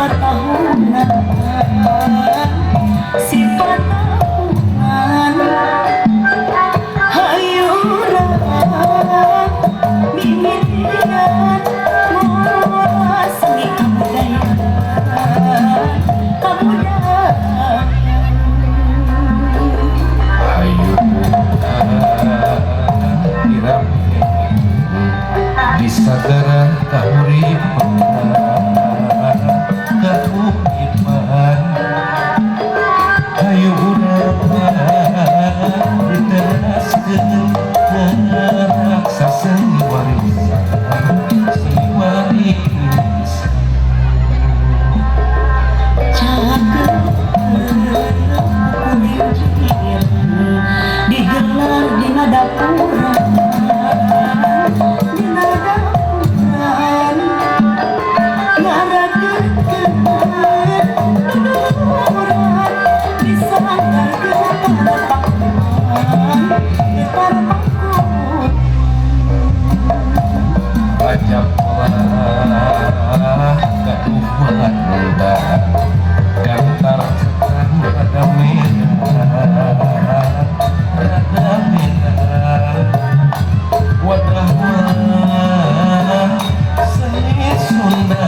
Sipatahunan sipatahunan hayu urang mimitian ngolah seni kabudayaan kabudayaan. Hayu di sagara kahuripan kahuripan hayu urang diteraskeun raksa seni warisan seni warisan. Cakep kuring digelar dina dapuran dina dapuran ngarakeutkeun duduluran disanggarkeun para pakuan para pakuan. Rajab lah gaduh gantar setan rada merah rada merah wadah mah seni Sunda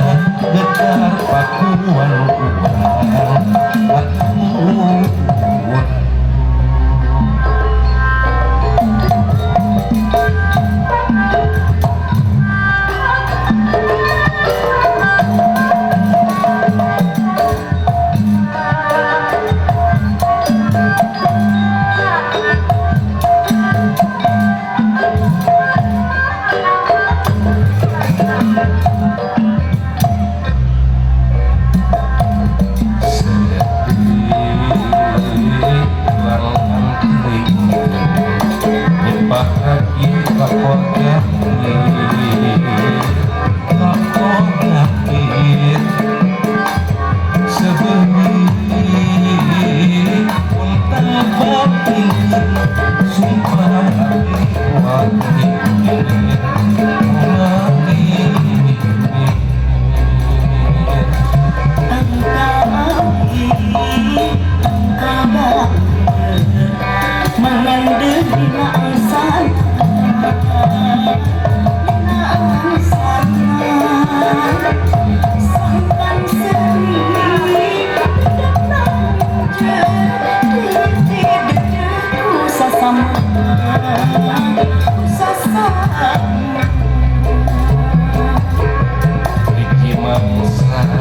getar pakuan urang pakuan. Mengandung dina angsana dina angsana sangkan seri ku sasama ku sasama. Hiji mangsa